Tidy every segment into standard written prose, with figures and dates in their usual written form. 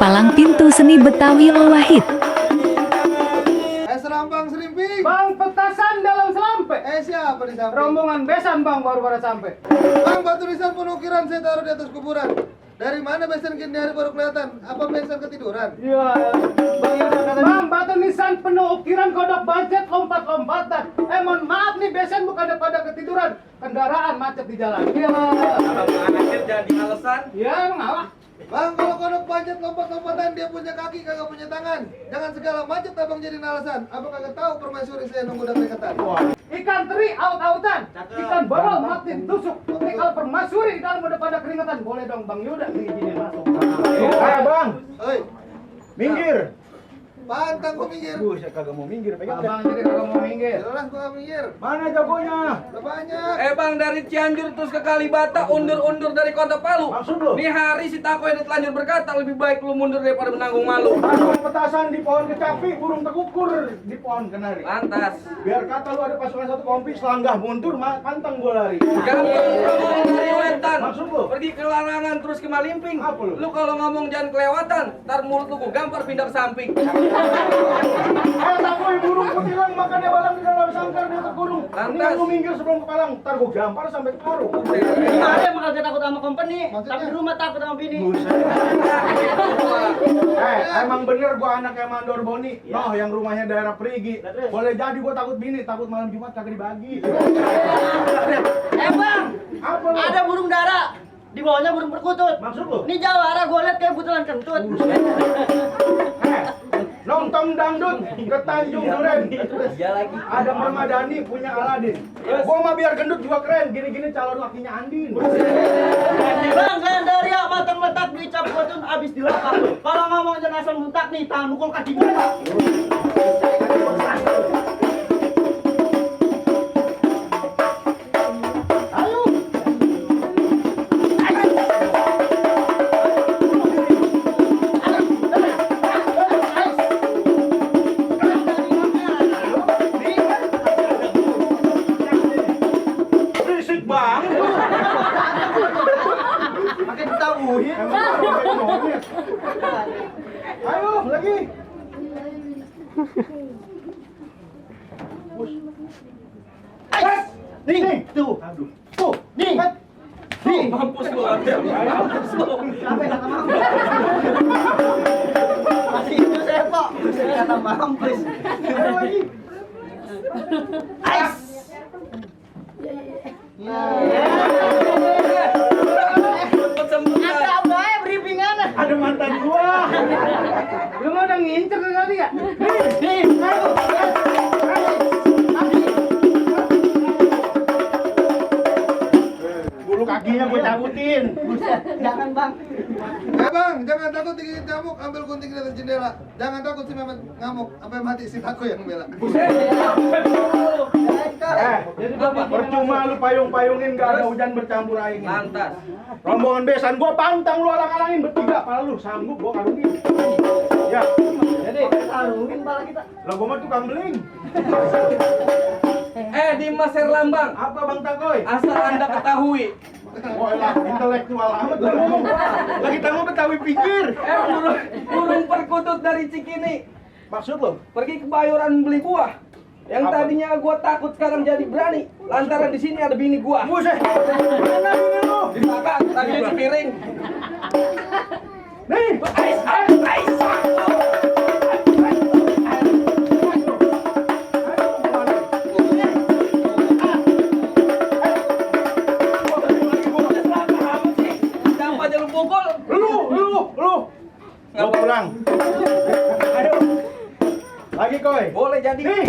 Palang pintu seni Betawi Wahid. Serambang Serimping. Bang, petasan dalam selampe. Siapa di samping? Rombongan besan bang baru pada sampai. Bang, batu nisan penukiran saya taruh di atas kuburan. Dari mana besan gini hari baru kelihatan? Apa besan ketiduran? Iya, bang Yuda kata. Bang, batu nisan penuh ukiran kodok budget lompat-lompatan. Mohon maaf nih, besan bukan pada ketiduran. Kendaraan macet di jalan. Iya. Akhir jadi alasan. Iya, ngalah. Bang, kalau kodok panjat lompat-lompatan dia punya kaki kagak punya tangan. Jangan segala macet abang jadi alasan. Abang kagak tahu permaisuri saya nunggu udah kerekatan. Ikan teri aut-autan, ikan bawal mati ditusuk. Tapi kalau permasuri di dalam udah pada keringatan, boleh dong Bang Yuda diizinin masuk. Bang, Hei, minggir. pantang gua minggir. Saya kagak mau minggir, pegang dah. Abang jadi kalau mau minggir. Jelas gua minggir. Mana jagonya? Udah banyak. Bang, dari Cianjur terus ke Kalibata, undur-undur dari Kota Palu. Maksud lu? Nih hari si Takoy udah telanjur berkata, lebih baik lu mundur daripada menanggung malu. Pasang petasan di pohon kecapi, burung tekukur di pohon kenari. Lantas, Biar kata lu ada pasukan satu kompi, selanggah mundur, pantang gua lari. gampang ngomong dari wetan. Maksud lu? Pergi ke larangan terus ke Malimping. Apa lu? Lu kalau ngomong jangan kelewatan, ntar mulut lu gua gampar pindah ke samping. Takoi burung kutilang makannya balang di dalam sangkar dia terkurung. Mendingan lu minggir sebelum ke palang, ntar gua gampar sampai ke karung. Gimana emang kagak takut sama company, Maksudnya? tapi di rumah takut sama bini. Emang bener gua anaknya Mandor Boni. Noh, yang rumahnya daerah Perigi. Boleh jadi gua takut bini, takut malam Jumat kagak dibagi. Bang, Apa lu? ada burung dara, di bawahnya burung perkutut. Maksud lu? Ini jawara gue liat kayak butulan kentut. Nonton dangdut ke Tanjung Duren. Iya lagi. Ada Permadani punya Aladin. Gua mah biar gendut juga keren. Gini-gini calon lakinya Andin. Bang, Gandaria matang-matak dicap gotun abis dilakap. Kalau ngomong jangan asal muntak nih, tangan mukul kaki buka. Ayo. Berisik banget. Makin ditabuhin. Ayo lagi. Nih, tuh. Aduh. Tuh, Nih. Nih. Mampus lu, mampus lu. Sampai kata mampus. Masih itu saya kok. Saya kata mampus. Ayo lagi. Ais. Sempet-sempetan. Ada apa ya briefingan? Ada mantan gua. Lu mau udah ngincer tadi ya? Nih, ayo. Bulu kakinya gua cabutin. Jangan bang. Bang, jangan takut digigit nyamuk, ambil gunting dari jendela. Jangan takut si Mehmet ngamuk, sampai mati si Tako yang bela. Jadi percuma lu payung-payungin gak ada hujan bercampur air. Lantas, Rombongan besan gua pantang lu alang-alangin bertiga, pala lu sanggup gua karungin. Ya, Jadi sarungin pala kita. lah gua mah tukang beling. Dimas Herlambang, Apa Bang Takoy? asal Anda ketahui, Oh lah, intelektual amat lu ngomong. Lagi tamu Betawi pikir. burung perkutut dari Cikini Maksud lo? pergi ke Bayoran beli buah. Yang Apa? tadinya gua takut sekarang jadi berani. Lantaran di sini ada bini gua. Buset. Mana ini lu? Di belakang, tadinya Cipiring. Nih, Kenapa aja lu pukul? lu. Gua pulang. Ayo. Lagi Koy. Boleh jadi. Nih.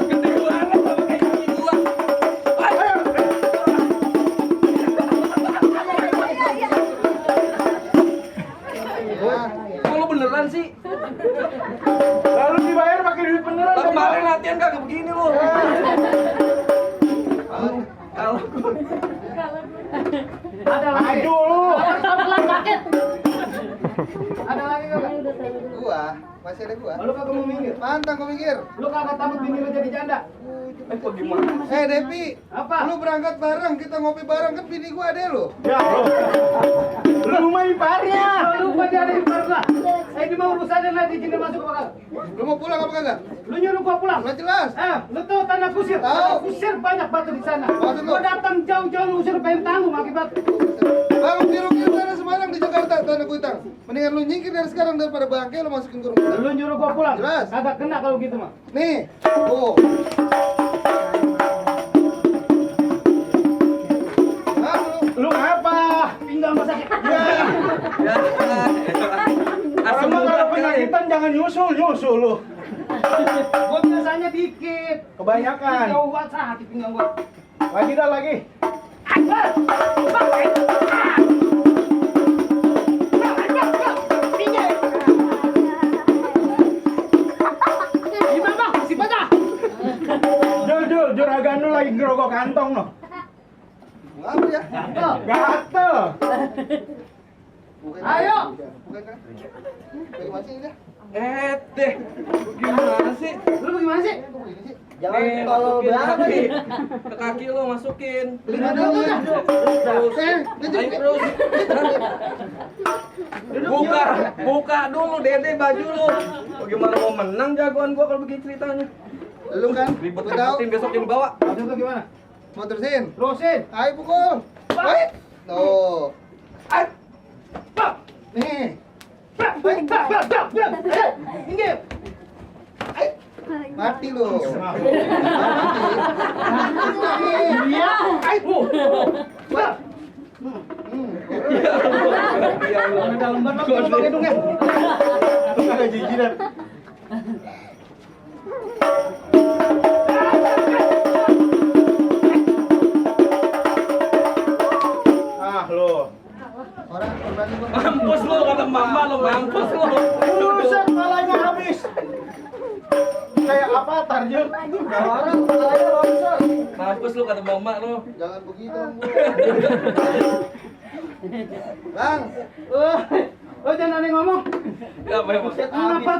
Gede banget sama kayak gini gua. Kok lu beneran sih? Lalu dibayar pakai duit beneran. Lah kemarin latihan kagak begini lu. Kalau Ada lagi. Maju lu. Pelan sakit. Ada lagi kagak? Gua, masih ada gua. Lu kagak mau minggir? Pantang gua mikir. Lu kagak takut bini lu jadi janda? Gimana? Depi, Apa? lu berangkat bareng, kita ngopi bareng, kan bini gua ada lo. Ya, lu rumah iparnya. Lu lupa dia ada ipar gua. Ini mau urusannya nanti izinin masuk apa kagak? Lu mau pulang apa kagak? Lu nyuruh gua pulang. Udah jelas. Lu tahu tanah kusir? Tahu. Tanah kusir banyak batu di sana. Maksud lu? Gua datang jauh-jauh lu usir pengen tanggung akibat. Bang, biru-biru tanah Semarang di Jakarta, tanah kuitang. Mendingan lu nyingkir dari sekarang daripada bangke lu masukin ke rumah. Lu nyuruh gua pulang. Jelas. Kagak kena kalau gitu mah. Nih, tuh. Nah, Lu ngapa? Pinggang gua sakit. Ya, Asam orang mah kalau urat kali. penyakitan jangan nyusul lu. Gua biasanya dikit. Kebanyakan. Jauh banget sakit pinggang gua. Lagi dah lagi. Gimana bang? Si baca. Juragan lu lagi ngerokok kantong no. apa ya? Gatel. Bukan. Ayo. Bukan kan? Bagi masih ini dah. Deh. Gimana sih? Lu bagaimana sih? Kok begini sih? Jangan kalau masukin berapa kaki. nih? Ke kaki lo masukin. Lima dulu ya. Terus. Lanjut. Ayo terus. Buka dulu Dede baju lu. Bagaimana mau menang jagoan gua kalau begini ceritanya? Lu kan? Ribet Gua tahu. ribetin besok yang bawa. Maksud lu gimana? Mau terusin? Terusin. Ayo pukul. Baik. Tuh. Ayo. Bang. Nih. Bang. Ini. Mati lu. Iya. Ayo. Bang. Iya lu. Ada lembar bang, lu pakai dong ya. Lu kagak jijiran. Ah lu. Orang berani gua. Mampus lu kata mama lu, mampus lu. Buset, palanya habis. Kayak apa Tarjun? Orang palanya longsor. Mampus lu kata mama lu. Jangan begitu. Bang, Oh jangan aneh ngomong. Ya apa ya? Kenapa?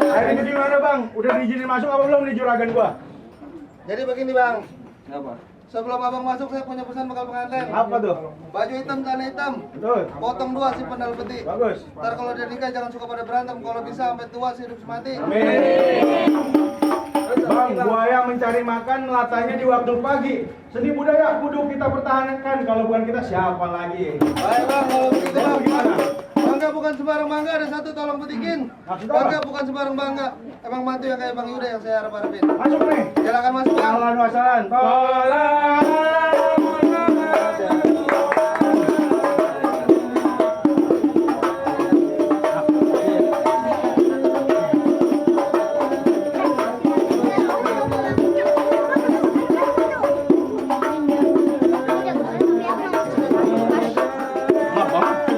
Akhirnya gimana bang? Udah diizinin masuk apa belum nih juragan gua? jadi begini bang. Apa? Sebelum abang masuk saya punya pesan bekal pengantin. Apa tuh? Baju hitam, celana hitam. Betul. Potong 2 simpan dalam peti. Bagus. Ntar kalau udah nikah jangan suka pada berantem. Kalau bisa sampai tua hidup semati. Amin. Bang, buaya mencari makan melatanya di waktu pagi. Seni budaya kudu kita pertahankan. Kalau bukan kita siapa lagi? Baik bang, kalau begitu Itu bang. gimana? Bangga bukan sembarang bangga, ada satu tolong petikin. Maksud apa? Bangga bukan sembarang bangga. Emang mantu yang kayak Bang Yuda yang saya harap-harapin. Masuk nih. Silakan masuk bang. Ahlan wa sahlan. Maaf, Bang.